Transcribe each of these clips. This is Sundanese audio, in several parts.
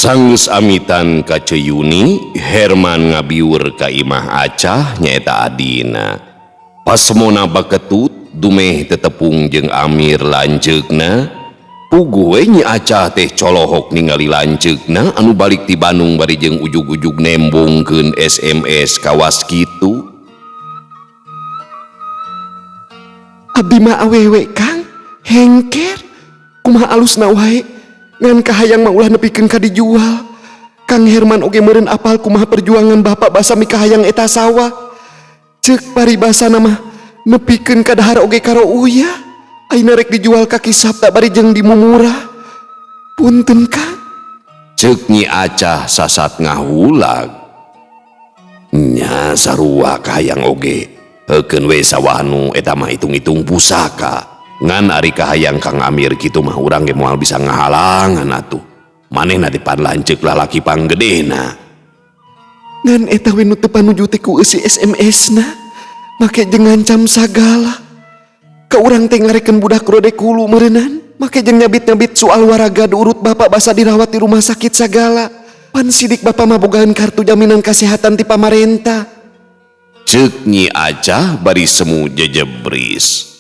Sanggeus amitan ka Ceu Yuni, Herman ngabiur ka imah Acah nyaeta adina. Pasemona baketut dumeh tetepung jeung Amir lanceukna. Puguh we Nyi Acah teh colohok ningali lanceukna anu balik ti Bandung bari jeung ujug-ujug nembongkeun SMS kawas kitu. Abdi mah awewe Kang, hengker. Kumaha alusna wae. Ngan kahayang mah ulah nepikeun ka dijual. Kang Herman oge meureun apal kumaha perjuangan bapak basa mikahayang eta sawah. Ceuk paribasana mah nepikeun ka dahar oge karo uyah. Ayeuna rek dijual ka Ki Sabta bari jeung dimumurah. Punten Kang. Ceuk Nyi Acah sasat ngahulag. Nya sarua kahayang oge. Heukeun we sawah nu eta mah hitung-hitung pusaka. Ngan ari kahayang Kang Amir kitu mah urang ge moal bisa ngahalangan atuh. Manehna teh pan lanceuk lalaki panggedena. Ngan eta we nu teu panuju teh ku eusi SMS-na. Make jeung ngancam sagala. Ka urang teh ngareken budak rode kulu meureunnan. Make jeung nyabit-nyabit soal waraga urut bapak basa dirawat di rumah sakit sagala. Pan sidik bapak mah bogaan kartu jaminan kesehatan ti pamarentah. Ceuk Nyi Acah bari semu jejebris.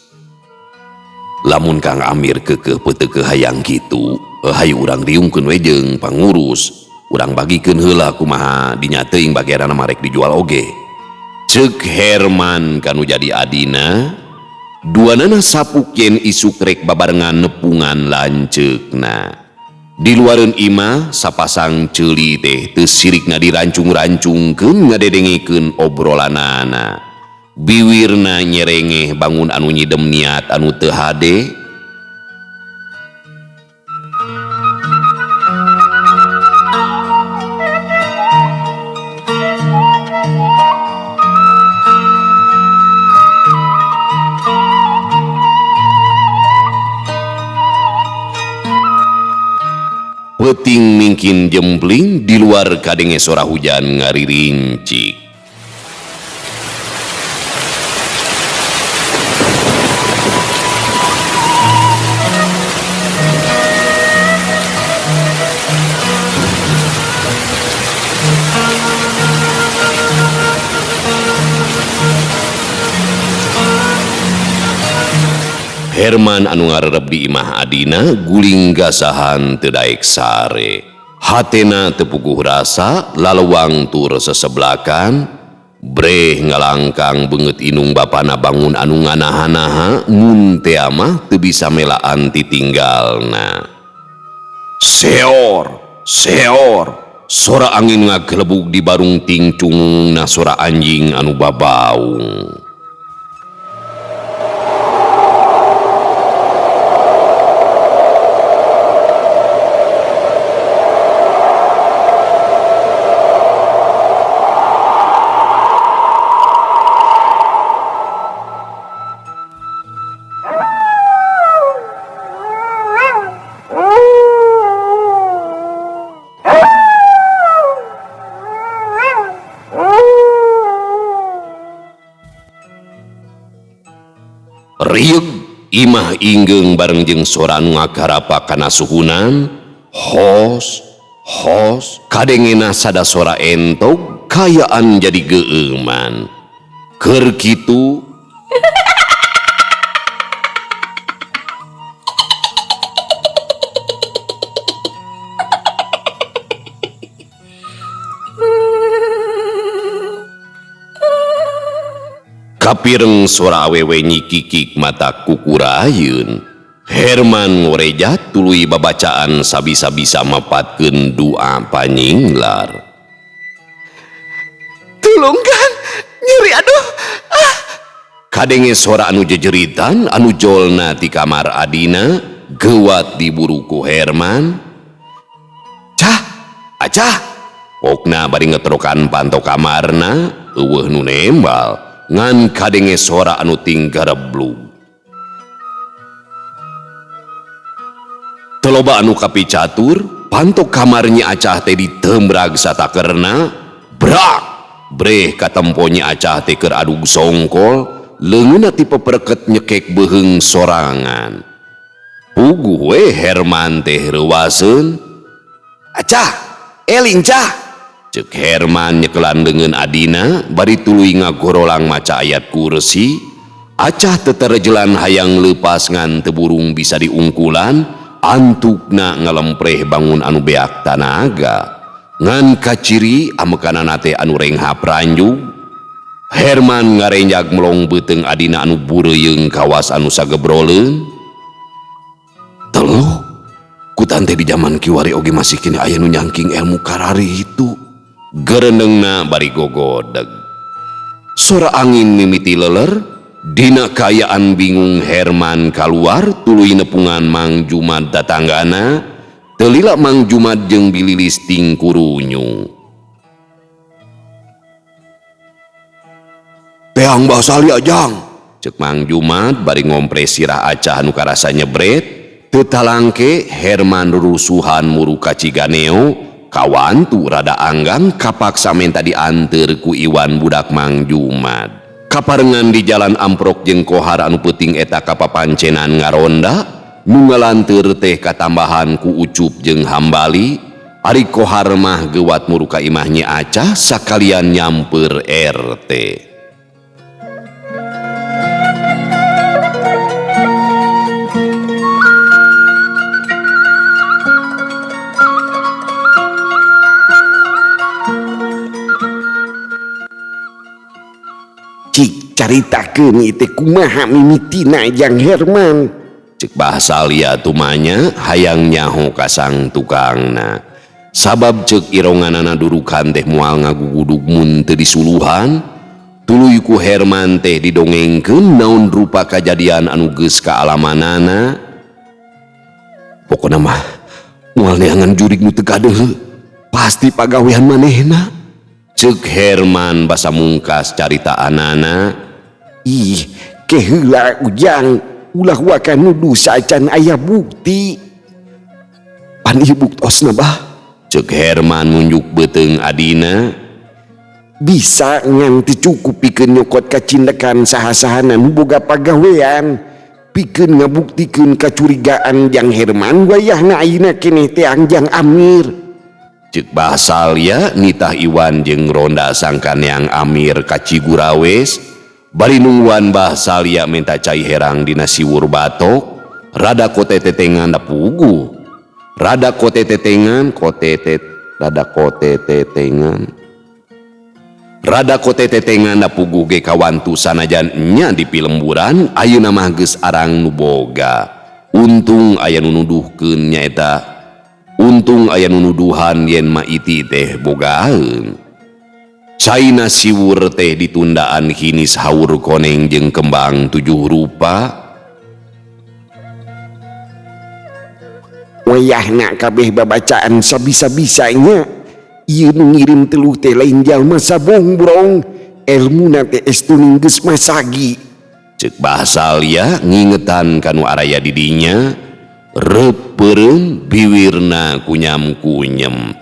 Lamun Kang Amir keukeuh peuteukeuh hayang kitu, hayu urang riungkeun we jeung pangurus. Urang bagikeun heula kumaha dinya teuing bagianana mah rek dijual oge. Ceuk Herman kanu jadi adina, duanana sapuk yen isuk rek babarengan nepungan lanceukna. Di luareun imah sapasang ceuli teh teu sirikna dirancung-rancungkeun ngadedengekeun obrolanana. Biwirna nyerengeh bangun anu nyidem niat anu teu hade. Peuting mingkin jempling di luar kadenge sora hujan ngaririncik. Herman anu ngarerep di imah adina guling gasahan teu daek sare. Hatena teu puguh rasa lalewang tur seseblakan. Breh ngalangkang beungeut inung bapana bangun anu nganaha-naha mun tea mah teu bisa melaan titinggalna. Seor, seor, sora angin ngagelebug di barung tingcungna sora anjing anu babaung. Rieg imah inggeung bareng jeung sora nu ngagarapa kana suhunan. Hos hos kadengena sada sora entog kayaan jadi geeuman. Keur kitu kapireng sora awewe nyikikik mata kukurayeun. Herman ngorejat tuluy babacaan sabisa-bisa mapatkeun doa panyinglar. Tulung Kang, nyeri aduh. Ah. Kadenge sora anu jejeritan anu jolna ti kamar adina geuwat diburu ku Herman. Cah, acah. Pokna bari ngetrokan panto kamarna eueuh nu nembal. Ngan kadenge sora anu tinggareblug. Teloba anu kapicatur, panto kamarnya Acah teh ditembrag satakerna, brak, breh katempo Nyi Acah teh keur adug songkol, leungeunna ti peperket nyekek beuheung sorangan. Puguh we Herman teh reuwaseun. Acah, Lincah cek Herman nyekelan leungeun adina bari tuluy ngagorolang maca ayat kursi. Acah teterejelan hayang leupas ngan teu burung bisa diungkulan, antukna ngalempreh bangun anu beak tanaga. Ngan kaciri amekanana teh anu renghap ranjug. Herman ngarenjag melong beuteung adina anu bureuyeung kawas anu sagebroleun. Teluh, kutan teh di jaman kiwari oge masih kini aya nu nyangking ilmu karari itu. Gerenengna bari gogodeg. Sora angin mimiti leler, dina kaayaan bingung Herman kaluar tuluy nepungan Mang Jumad tatanggana. Telila Mang Jumad jeung bililis tingkurunyung. Teang basali ajang, cek Mang Jumad bari ngompres sirah Acah anu karasa nyebret. Teu talangke Herman rurusuhan muru ka Ciganeo, kawantu rada anggang kapaksa menta dianteur ku Iwan budak Mang Jumad. Kaparengan di jalan amprok jeung kohar anu peuting eta kapapancenan ngaronda, nu ngalanteur teh katambahan ku Ucup jeung Hambali. Ari kohar mah geuwat muru ka imah Nyi Acah sakalian nyamper RT. Cik caritakeun ieu teh kumaha mimitina Jang Herman. Cek bahasa lia tumanya hayang nyaho ka sang tukangna. Sabab cek ironganana durukan teh moal ngagugudug mun teu disuluhan. Tuluy ku Herman teh didongengkeun naon rupa kajadian anu geus kaalamanana. Pokona mah moal neangan jurig nu teu gaduh, pasti pagawean manehna. Cek Herman basa mungkas caritaanana. Ih, keheula Ujang, ulah waka nuduh saacan aya bukti. Pan ieu buktosna bah. Cek Herman nunjuk beuteung adina. Bisa ngan teu cukup pikeun nyokot kacindekan saha-sahana nu boga pagawean. Pikeun ngabuktikeun kacurigaan Jang Herman wayahna ayeuna keneh teang Jang Amir. Cek basalia nitah Iwan jeung ronda sangkan yang Amir ka Cigurawes. Bari nungguan Basalia minta cai herang dina siwur batok. Rada kote tetengan da puguh. Rada kote tetengan kote tet rada kote tetengan. Rada kote tetengan da puguh ge kawantu sanajan nya di pilemburan ayeuna mah geus arang nu boga. Untung aya nu nuduhkeun nyaeta. Untung aya nu nuduhan yen ma iti teh bogaeun. Caina siwur teh ditundaan hinis haur koneng jeung kembang 7 rupa. Wayahna kabeh babacaan sabisa-bisanya. Ieu nu ngirim teluh teh lain jalma sabongbrong, elmuna teh estuning geus masagi. Cek basalia ngingetan kanu araya di dinya. Reup peureum biwirna kunyam-kunyem.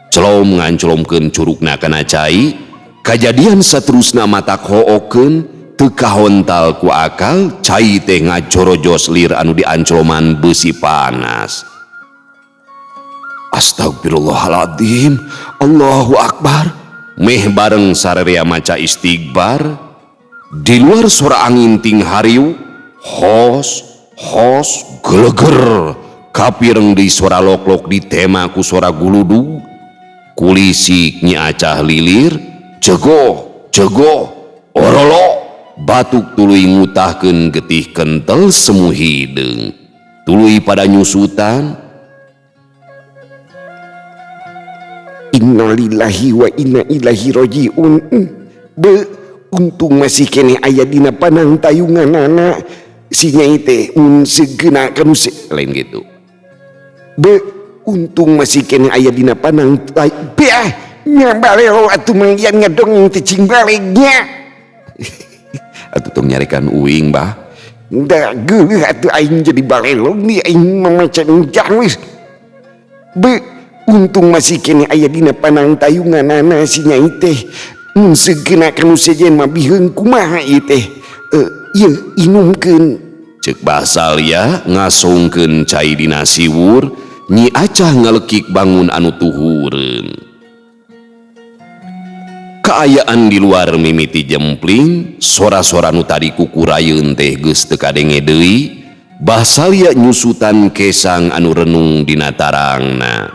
Celom nganclomkeun curugna kana cai. Kajadian saterusna matak hookeun teu kahontal ku akal, cai teh ngajorojos lir anu diancloman beusi panas. Astagfirullahaladzim, Allahu Akbar. Meh bareng sarerea maca istighfar. Di luar sora angin ting hariu, hos hos geleger. Kapireng di suara lok-lok ditema ku suara guludu. Kulisik Nyi Acah lilir, jegoh jegoh orolo. Batuk tuluy ngutahkeun getih kentel semu hideung. Tuluy pada nyusutan. Innalillahi wa inna ilaihi rajiun. Be, untung masih keneh aya dina panangtayunganana. Si nyai teh mun segeuna kanu lain gitu. Be, untung masih keneh aya dina panangtay. Be, nya balelo atuh Mang Ian ngadongeng teh cing balegnya. Atuh tong nyarekan uing bah. Da geuleuh atuh aing jadi balelo nih aing mamaca jang wis. Be, untung masih keneh aya dina panangtayunganana si nyai teh. Mun segeuna kanu sejen mah biheung kumaha ieu teh. Ieu inumkeun. Cek basalia ngasongkeun cai dina siwur. Nyi Acah ngalekik bangun anu tuhureun. Kaayaan di luar mimiti jempling, sora-sora nu tadi kukurayeun teh geus teu kadenge deui, Bah Salya nyusutan kesang anu renung dina tarangna.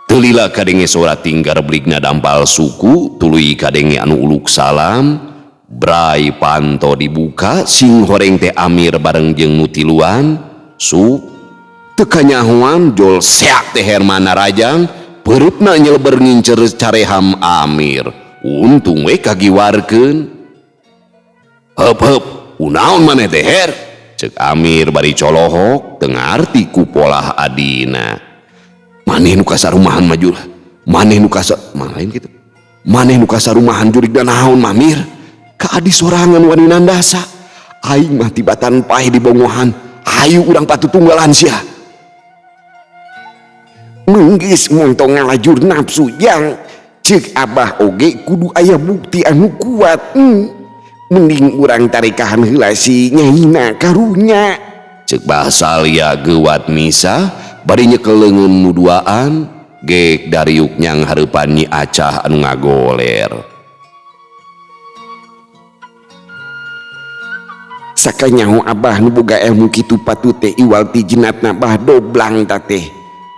Teu lila kadenge sora tinggar beligna dampal suku, tuluy kadenge anu uluk salam, bray panto dibuka, sing horeng teh Amir bareng jeung nu tiluan, sup teu kanyahoan jol seak teh Herman narajang, pereupna nyeleber ngincer careham Amir. Untung we kagiwarkeun. Heup heup, kunaon maneh teh Her? Ceuk Amir bari colohok teu ngarti ku polah adina. Maneh nu kasarumahan maju lah. Maneh nu kasa, mah lain kitu. Maneh nu kasarumahan jurig da naon Mamir? Ka adi sorangan wani nandasa. Aing mah tibatan paeh di bongohan. Hayu urang patutunggalan sia. Menggis montong ngalajur nafsu yang cek abah oge kudu aya bukti anu kuat. Mending urang tarekahan heula si nyaina karunya. Cek Bah Salya geuwat misa bari nyekel leungeun nu duaan gek dariuk nyang hareupan Nyi Acah anu ngagoler. Sakanyaho abah nu boga ilmu kitu patut teh iwal ti jenatna Bah Doblang ta teh.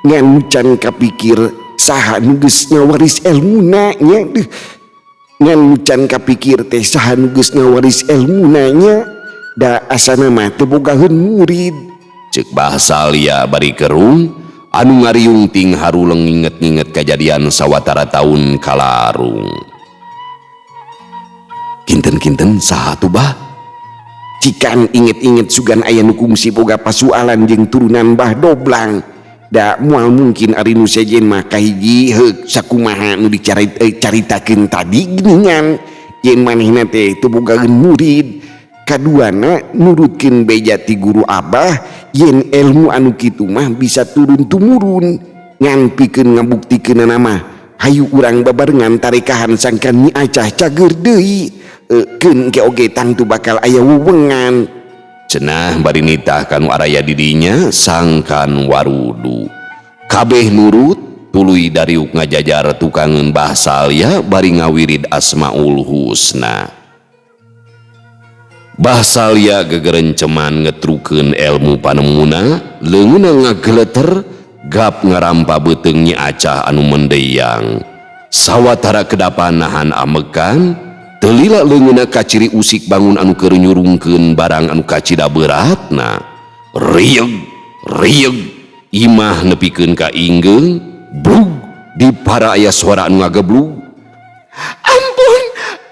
Ngan can kapikir saha nu geus ngawaris elmuna nya deuh. Ngan can kapikir teh saha nu geus ngawaris elmuna nya da asana mah teu bogaheun murid. Ceuk Bah Salya bari kerung anu ngariung ting haruleng nginget-nginget kajadian sawatara taun kalarung. Kinten-kinten saha tuh Bah? Cikan inget-inget sugan aya nu kungsi boga pasualan jeung turunan Bah Doblang. Da moal mungkin ari nu sejen mah kahiji heuk sakumaha nu dicaritakeun tadi geuningan yen manehna teh teu bogaeun murid. Kaduana nurutkeun beja ti guru abah yen ilmu anu kitu mah bisa turun tumurun ngan pikeun ngabuktikeunana mah hayu urang babarengan tarekahan sangkan Nyi Acah cager deui keun ke oge tangtu bakal aya wewengan. Cenah bari nitah kanu araya di dinya sangkan warudu. Kabeh nurut tuluy dariuk ngajajar tukangeun Bah Salya bari ngawirid Asmaul Husna. Bah Salya gegerenceman ngetrukeun elmu panemuna, leungeunna ngageleter gap ngarampa beuteung Nyi Acah anu mendeyang. Sawatara kedapan nahan amekan, teu lila leungeunna kaciri usik bangun anu keur nyurungkeun barang anu kacida beratna. Rieg, rieg, imah nepikeun ka inggeung, brug di para aya suara anu ngageblug. Ampun,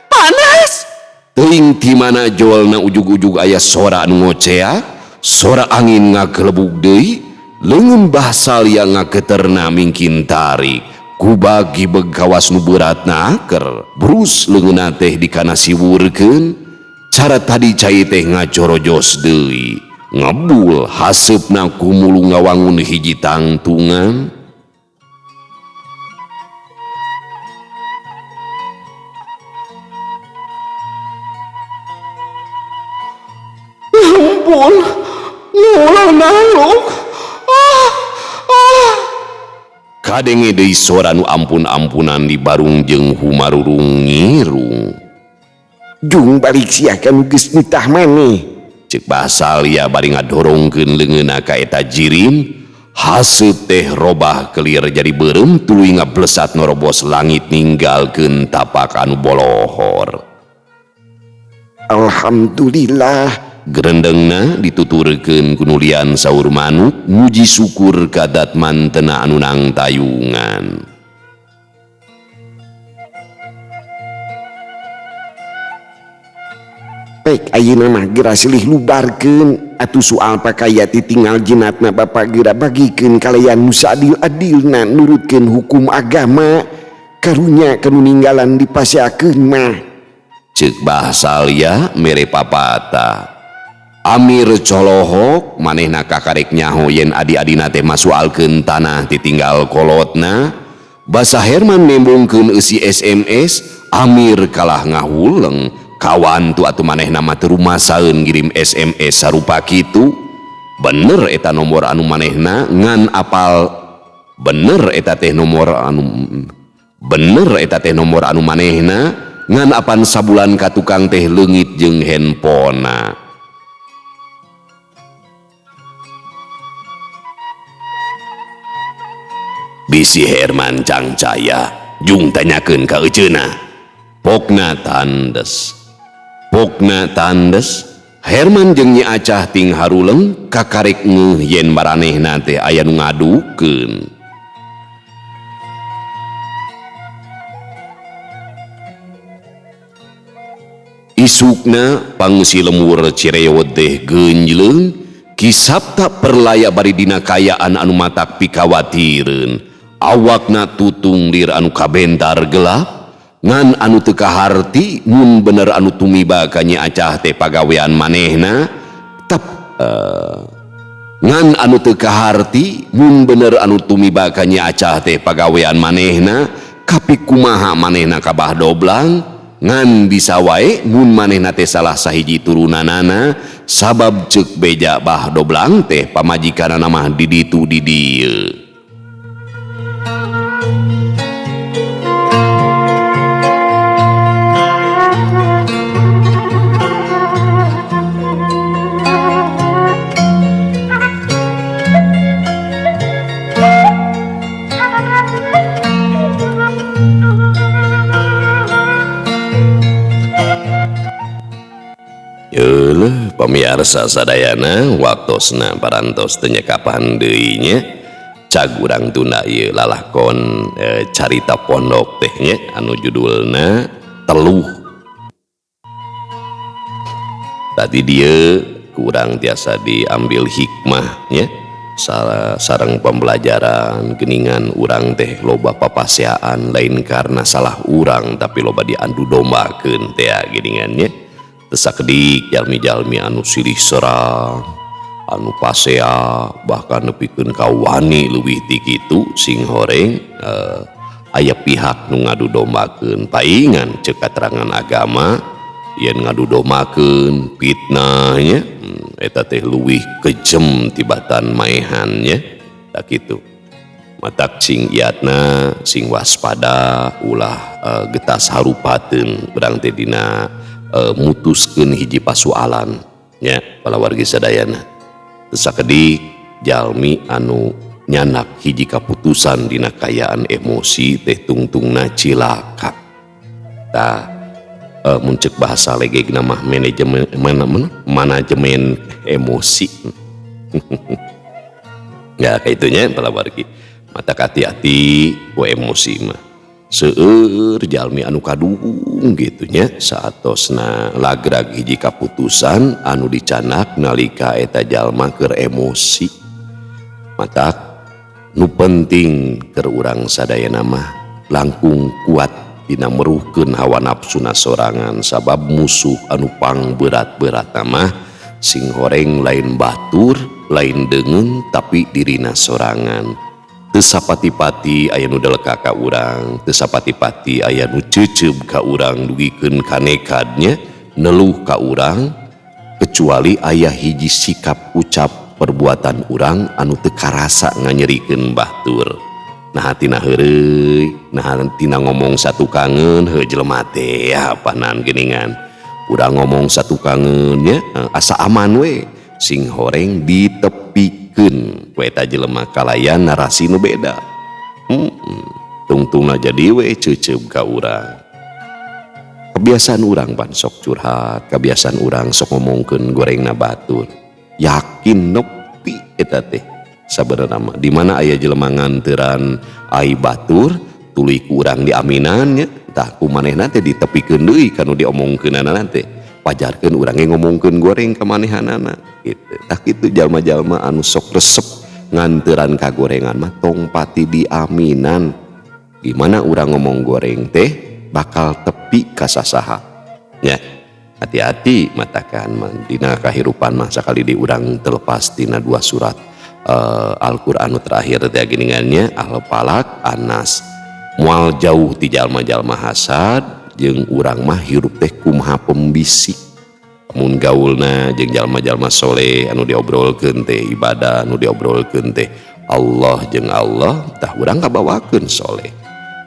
panas. Teuing ti mana jolna ujug-ujug aya sora anu ngoceak, sora angin ngagelebug deui, leungeun Bah Salya ngageterna mingkin tarik. Kubagi beg kawas nu beratna aker, brus leungeunna teh dikana siwurkeun, cara tadi cai teh ngacorojos deui, ngebul haseupna kumulu ngawangun hiji tangtungan. Ampun, ngulang naluk. Ah, ah. Kadenge deui sora nu ampun-ampunan di barung jeung humarurung ngirung. Jung balik sia ka nu geus nitah maneh. Ceuk Bah Salya bari ngadorongkeun leungeunna ka eta jirim, haseup teh robah kelir jadi beureum tuluy ngablesat norobos langit ninggalkeun tapak anu bolohor. Alhamdulillah. Gerendengna dituturkeun ku nulian saur manuk muji syukur ka dat mantena anu nang tayungan. Pek ayeuna mah geura silih lubarkeun atuh soal pakaya titinggal jenatna bapak geura bagikeun kalayan nu saadil-adilna nurutkeun hukum agama karunya kanu ninggalan dipaseakeun mah. Ceuk Bah Salya mere papatah. Amir colohok manehna kakarek nyaho yen adi-adina teh masualkeun tanah titinggal kolotna. Basa Herman nembongkeun eusi SMS, Amir kalah ngahuleng. Kawan tu atuh manehna mah teu rumasaeun ngirim SMS sarupa kitu. Bener eta nomor anu manehna ngan apal bener eta teh nomor anu bener eta teh nomor anu manehna ngan apan sabulan ka tukang teh leungit jeung handphonena. Bisi Herman cangcaya jung tanyakeun ka euceuna. Pokna tandes. Pokna tandes. Herman jeung Nyi Acah ting haruleng kakarek ngeuh yen maranehna teh aya nu ngadukeun. Isukna pangsi lemur Cirewot teh geunjleung kisapta perlaya bari dina kayaan anu matak pikawatireun. Awakna tutung lir anu kabentar gelap ngan anu teu kaharti mun bener anu tumiba ka Nyi Acah teh pagawean manehna tep ngan anu teu kaharti mun bener anu tumiba ka Nyi Acah teh pagawean manehna kapi kumaha manehna ka Bah Doblang ngan bisa wae mun manehna teh salah sahiji turunanana sabab ceuk beja Bah Doblang teh pamajikanana mah di ditu di dieu. Pamiarsa sadayana waktosna parantos teu nyekapan deui nya cag urang tunda ieu lalakon carita pondok teh nya anu judulna Teluh. Tadi dieu kurang tiasa diambil hikmah nya sareng pembelajaran geningan urang teh loba papaseaan lain karena salah urang tapi loba diandu dombakeun teh geningan nya. Sakedik jalmi-jalmi anu silih serang anu pasea bahkan nepikeun ka wani leuwih ti kitu sing horeng aya pihak nu ngadu dombakeun paingan ceuk katerangan agama yen ngadu dombakeun fitnah nya eta teh leuwih kejem tibatan maehan nya tak kitu matak sing iatna sing waspada ulah getas harupateun urang teh dina mutuskeun hiji pasualan nya palawargi sadayana. Sakedik jalmi anu nyanak hiji kaputusan dina kayaan emosi teh tungtungna cilaka. Tah mun ceuk bahasa legegna mah manajemen manajemen emosi. Ya kaitunya palawargi. Matak hati-hati ku emosi mah. Seueur jalmi anu kaduhung gitu nya saatosna lagrag hiji kaputusan anu dicanak nalika eta jalma keur emosi. Matak nu penting keur urang sadayana mah langkung kuat dina meruhkeun hawa nafsuna sorangan sabab musuh anu pangberat-berat mah sing horeng lain batur lain deungeun tapi dirina sorangan. Teu sapati-pati aya nu deleka ka urang, teu sapati-pati aya nu ceuceub ka urang dugikeun ka nekadnya neluh ka urang kecuali aya hiji sikap ucap perbuatan urang anu teu karasa nganyerikeun batur. Nah tina heureuy, nah tina ngomong satukangeun heuh jelema teh apanan geuningan. Urang ngomong satukangeun nya asa aman we sing horeng ditepikeun ku eta jelema kalayan narasi nu beda. Tungtungna jadi we ceuceub ka urang. Kebiasaan urang pan sok curhat, kebiasaan urang sok ngomongkeun gorengna batur. Yakin nepi eta teh sabenerna mah di mana aya jelema nganteran ai batur tuluy ku urang diaminan nya tah ku manehna teh ditepikeun deui kanu diomongkeunana teh. Pajarkeun urang ge ngomongkeun goreng ka manehanana gitu. Tah kitu jalma-jalma anu sok resep nganteran ka gorengan mah tong pati diaminan. Di mana urang ngomong goreng teh bakal tepi ka sasaha. Ya, hati-hati matakan dina kahirupan mah sakali di urang terlepas tina dua surat Al-Qur'an terakhir teh geuningannya Al-Falaq, An-Nas. Moal jauh ti jalma-jalma hasad jeung urang mah hirup teh kumaha pembisik. Mun gaulna jeung jalma-jalma soleh anu diobrolkeun teh ibadah, anu diobrolkeun teh Allah jeung Allah, tah urang kabawakeun soleh.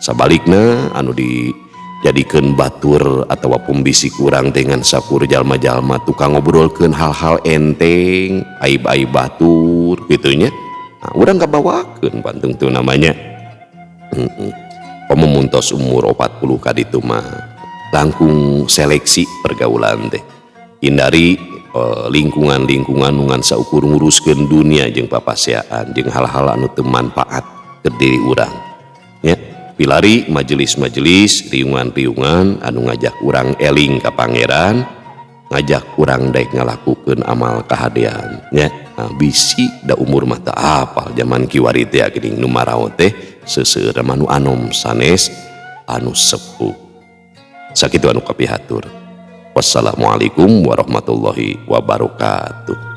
Sabalikna anu dijadikeun batur atawa pembisik urang dengan sakur jalma-jalma tukang ngobrolkeun hal-hal enteng, aib-aib batur kitu nya. Nah, urang kabawakeun pantung tuh namanya. Komo mun tos umur 40 ka ditu mah langkung seleksi pergaulan teh. Hindari lingkungan-lingkungan nu ngan saukur nguruskeun dunia jeung papaseaan jeung hal-hal anu teu manfaat ke diri urang. Ya, pilari majelis-majelis, riungan-riungan anu ngajak urang eling ka Pangeran, ngajak urang daek ngalakukeun amal kahadean nya. Nah, bisi da umur mah teu apal zaman kiwari teh geuning nu maraot teh seueur mah nu anom sanes anu sepuh. Sakitu anu kapihatur. Wassalamualaikum warahmatullahi wabarakatuh.